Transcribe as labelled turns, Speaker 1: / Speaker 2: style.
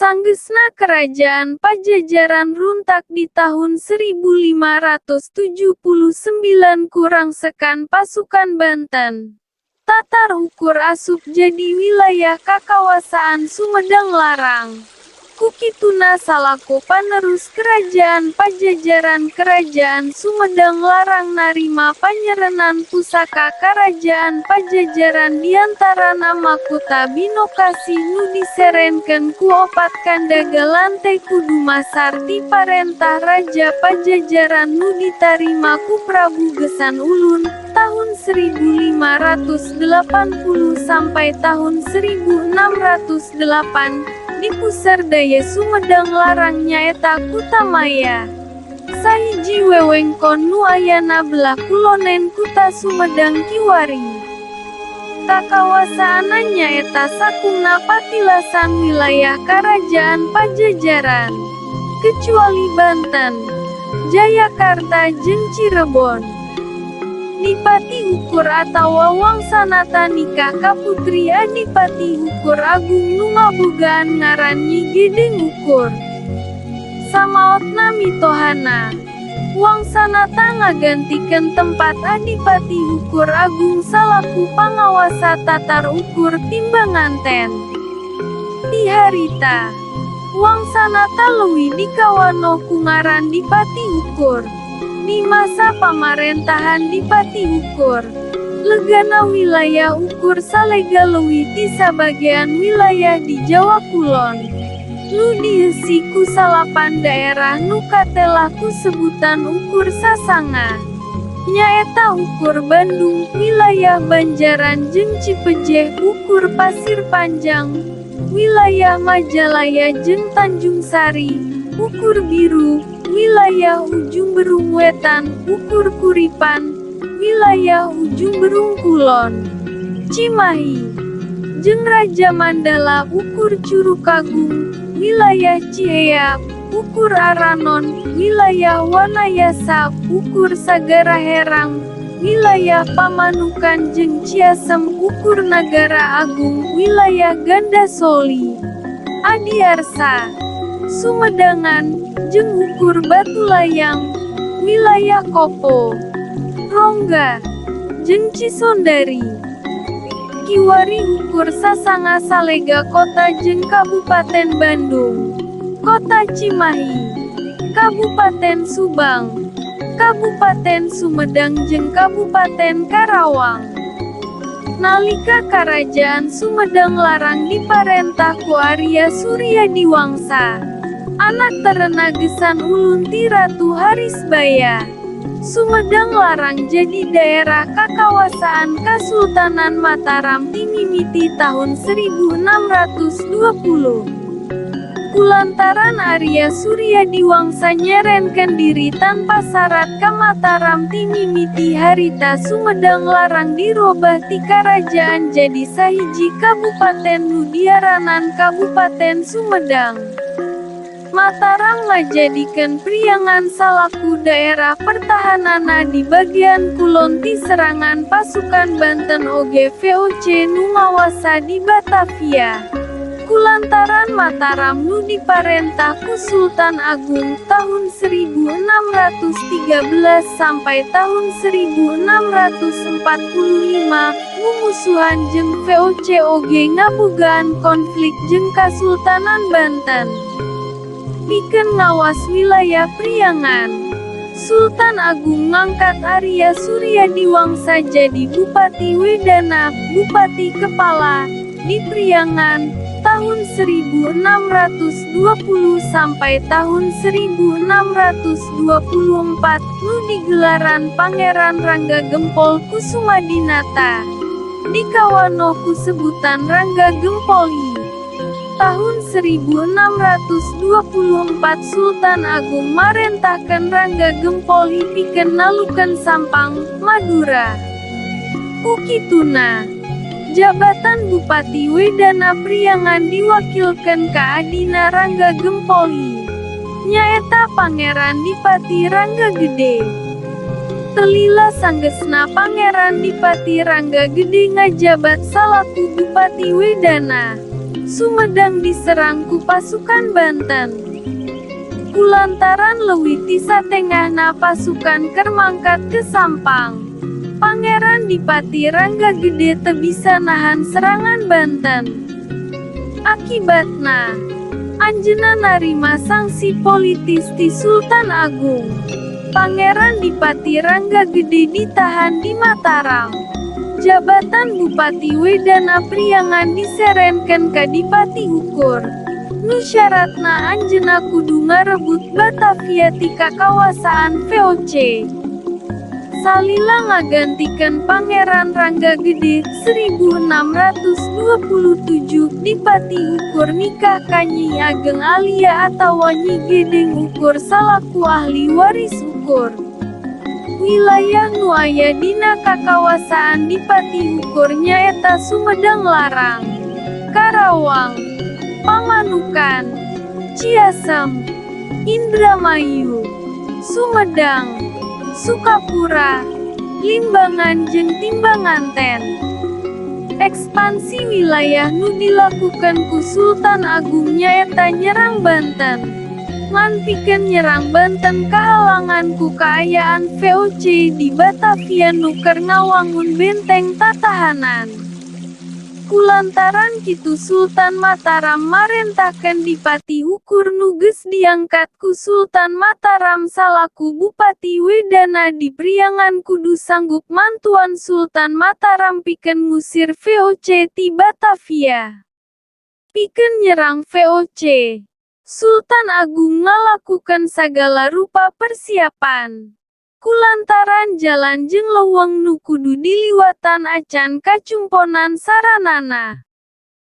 Speaker 1: Sanggeusna Kerajaan Pajajaran runtak di tahun 1579 ku rangsekan pasukan Banten. Tatar Ukur asup jadi wilayah kakawasaan Sumedang Larang. Kukituna salaku panerus Kerajaan Pajajaran, Kerajaan Sumedang Larang narima panyerenan pusaka Karajaan Pajajaran, diantarana Makuta Binokasih nu diserenkeun ku opat kandaga lante ku dumasar ti parentah Raja Pajajaran nu ditarima ku Prabu Gesan Ulun tahun 1580 sampai tahun 1608 di puseur daya Sumedang Larang, nyaeta Kutamaya. Sahiji wewengkon nu ayana belah kulonan Kuta Sumedang kiwari. Kakawasaanna nyaeta sakumna patilasan wilayah Karajaan Pajajaran, kecuali Banten, Jayakarta jeung Cirebon. Dipati Ukur atawa Wangsanata nikah ka putri Adipati Ukur Agung nu ngabogaan ngaran Nyi Gedeng Ukur. Samaotna mitohana, Wangsanata ngagantikeun tempat Adipati Ukur Agung salaku pangawasa Tatar Ukur Timbanganten. Ti harita, Wangsanata leuwih dikawanoh ku ngaran Dipati Ukur. Di masa pamarentahan Dipati Ukur, legana wilayah Ukur salega leuwih ti sabagean wilayah di Jawa Kulon, nu dieusi ku salapan daerah nu katelah ku sebutan Ukur Sasanga. Nyaeta Ukur Bandung, wilayah Banjaran jeung Cipeujeuh, Ukur Pasir Panjang, wilayah Majalaya jeung Tanjungsari, Ukur Biru, wilayah Ujung Berung Wetan, Ukur Kuripan, wilayah Ujung Berung Kulon, Cimahi, jeung Raja Mandala, Ukur Curukagung, wilayah Cihea, Ukur Aranon, wilayah Wanayasa, Ukur Sagaraherang, wilayah Pamanukan jeung Ciasem, Ukur Nagara Agung, wilayah Gandasoli, Adiarsa, Sumedangan, jeung Ukur Batulayang, wilayah Kopo, Rongga, jeung Cisondari. Kiwari Ukur Sasanga salega kota jeung Kabupaten Bandung, Kota Cimahi, Kabupaten Subang, Kabupaten Sumedang jeung Kabupaten Karawang. Nalika Karajaan Sumedang Larang diparentah ku Arya Suryadiwangsa, anak terena Gesan Ulun ti Ratu Harisbaya, Sumedang Larang jadi daerah kakawasaan Kasultanan Mataram timimiti tahun 1620. Kulantaran Arya Suryadiwangsa nyerenkeun diri tanpa syarat ka Mataram, timimiti harita Sumedang Larang dirobah ti karajaan jadi sahiji kabupaten nu diaranan Kabupaten Sumedang. Mataram ngajadikeun Priangan salaku daerah pertahananna di bagian kulon ti serangan pasukan Banten oge VOC nu ngawasa di Batavia. Kulantaran Mataram nu diparentah ku Sultan Agung tahun 1613 sampai tahun 1645 mumusuhan jeung VOC oge ngabogaan konflik jeung Kasultanan Banten. Pikeun ngawas wilayah Priangan, Sultan Agung ngangkat Arya Suryadiwangsa jadi Bupati Wedana, Bupati Kepala, di Priangan, tahun 1620 sampai tahun 1624, nu digelaran Pangeran Rangga Gempol Kusumadinata. Dikawanoh ku sebutan Rangga Gempol I. Tahun 1624 Sultan Agung marentahkeun Rangga Gempol I pikeun nalukeun Sampang, Madura. Kukituna, jabatan Bupati Wedana Priangan diwakilkeun ka adina Rangga Gempol I, nyaeta Pangeran Dipati Rangga Gede. Teu lila sanggeusna Pangeran Dipati Rangga Gede ngajabat salaku Bupati Wedana, Sumedang diserang ku pasukan Banten. Kulantaran leuwih ti satengahna pasukan keur mangkat ke Sampang, Pangeran Dipati Rangga Gede teu bisa nahan serangan Banten. Akibatna, anjeunna narima sanksi politis ti Sultan Agung. Pangeran Dipati Rangga Gede ditahan di Mataram. Jabatan Bupati Wedana Priangan diserenkeun ka Dipati Ukur, nu syaratna anjeunna kudu ngarebut Batavia ti kakawasaan VOC. Salila ngagantikeun Pangeran Rangga Gede, 1627 Dipati Ukur nikah ka Nyi Ageng Alia atawa Nyi Gedeng Ukur salaku ahli waris Ukur. Wilayah nu aya dina kakawasaan Dipati Ukur nyaeta Sumedang Larang, Karawang, Pamanukan, Ciasem, Indramayu, Sumedang, Sukapura, Limbangan jeung Timbanganten. Ekspansi wilayah nu dilakukan ku Sultan Agung nyaeta nyerang Banten. Ngan pikeun nyerang Banten kahalangan ku kaayaan VOC di Batavia nu keur ngawangun benteng tatahanan. Kulantaran kitu, Sultan Mataram marentahkeun Dipati Ukur nu geus diangkat ku Sultan Mataram salaku Bupati Wedana di Priangan kudu sanggup mantuan Sultan Mataram pikeun ngusir VOC ti Batavia. Pikeun nyerang VOC, Sultan Agung ngalakukeun sagala rupa persiapan. Kulantaran jalan jeung leuweung nu kudu diliwatan acan kacumponan saranana,